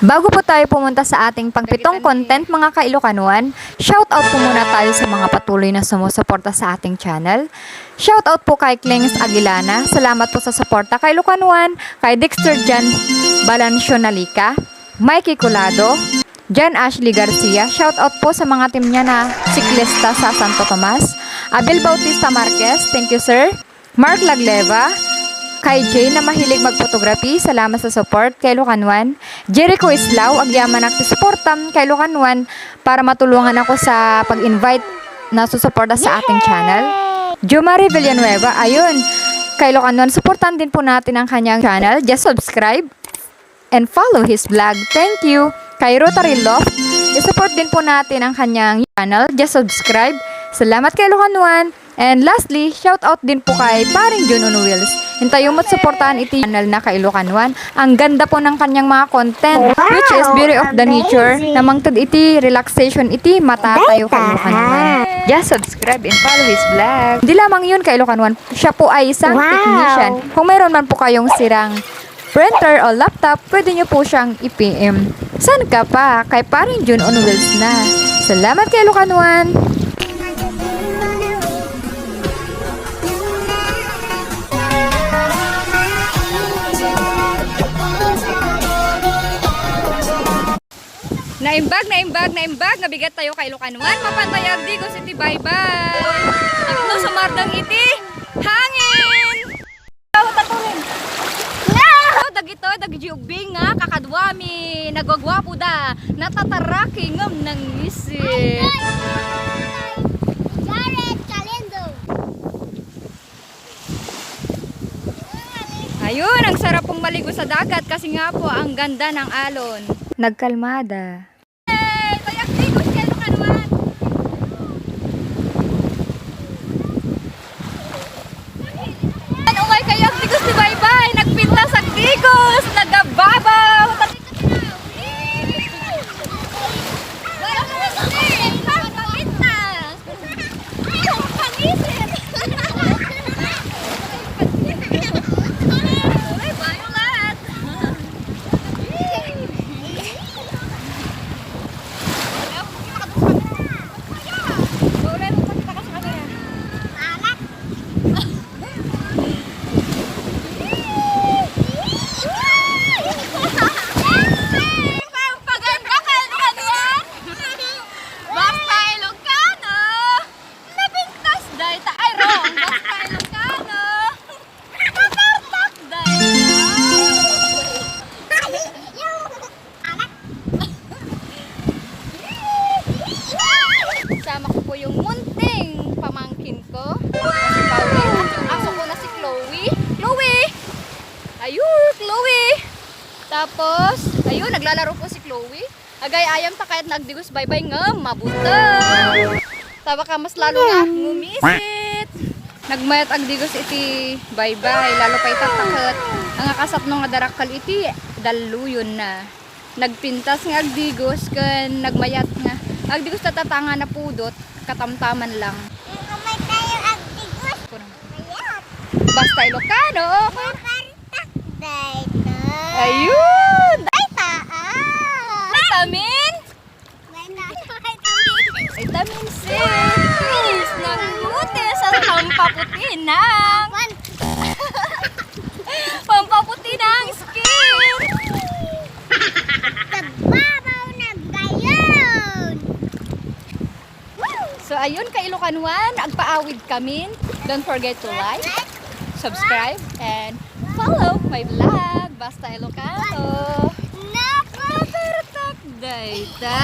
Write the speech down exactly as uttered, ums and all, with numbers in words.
Bago po tayo pumunta sa ating pangpitong content, mga Kailokanuan, shout out po muna tayo sa mga patuloy na sumusuporta sa ating channel. Shout out po kay Clings Aguilana. Salamat po sa suporta, Kailokanuan, kay Dexter Jan Balancio Nalica, Mikey Colado, Jan Ashley Garcia. Shout out po sa mga team niya na siklista sa Santo Tomas. Abel Bautista Marquez, thank you, sir. Mark Lagleva, kay Jay na mahilig mag-photography, salamat sa support, Kailokanuan. Jericho Islao, agyamanak ti suportam, Kailokanuan, para matulungan ako sa pag-invite na susuporta sa ating channel. Jomari Villanueva, ayun, Kailokanuan, suportahan din po natin ang kanyang channel. Just subscribe and follow his vlog. Thank you. Kay Rotary Loft, isupport din po natin ang kanyang channel. Just subscribe. Salamat, Kailokanuan. And lastly, shout out din po kay Paring Jun on Wheels. Hintayo mo't suportahan iti channel na, Kailokanuan. Ang ganda po ng kanyang mga content, which is beauty of the nature, na mangted iti relaxation iti mata tayo, Kailokanuan. Just subscribe and follow his vlog. Hindi lamang yun, Kailokanuan. Siya po ay isang technician. Kung mayroon man po kayong sirang printer o laptop, pwede nyo po siyang i-P M. Saan ka pa? Kay Paring Jun on Wheels na. Salamat, Kailokanuan! Naimbag, naimbag, naimbag nga bigat tayo, Kailokanuan. Mapan tayo agdigos iti baybay. Tapno sumardeng iti hangin. Dagito, dagiti ubbing nga kakaduami, nagwagwapoda, natataraki ngem nangisit. Jared Calindo. Ayun, ang sarap pong maligo sa dagat kasi nga po ang ganda ng alon. Nagkalmada. Hey, kay agdigos, Kailokanuan. Umay kay agdigos ti baybay, nagpintas agdigos, nagababaw. Ay, ang panisit! Ay, violet! Violet, magpakita ka sa camera. Anak! Pampaganda ka, ano ka diyan? Basta Ilocano! Napintas dayta, ay, wrong. Basta Ilocano. Natartak dayta. Sama ko po yung munting pamangkin ko. Si Paulette. At yung aso ko na si Chloe. Chloe! Ayun, Chloe! Tapos, ayun, naglalaro po si Chloe. Agay-ayam ta kayat nga agdigos baybay nga mabuteng. Tabaka mas lalo nga ngumisit. Nagmayat agdigos iti baybay, lalo pay ta ket ang akasapno nga darakkel iti dalluyon na. Nagpintas nga agdigos ken nagmayat nga agdigos ta, ta nga napudot, katamtaman lang. Kamay tayo agdigos. Mayat. Basta Ilocano. Mapartak dayta. Ayun! Dayta, ah! Vitamin? Vitamin. Vitamin C. Please, naglutis ang pampaputi ng, pampaputi ng skin. Sa babaw na gayon. So, ayun, Kailokanuan, agpaawid kamin. Don't forget to like, subscribe, and follow my vlog. Basta Ilocano. Naku! Natartak dayta.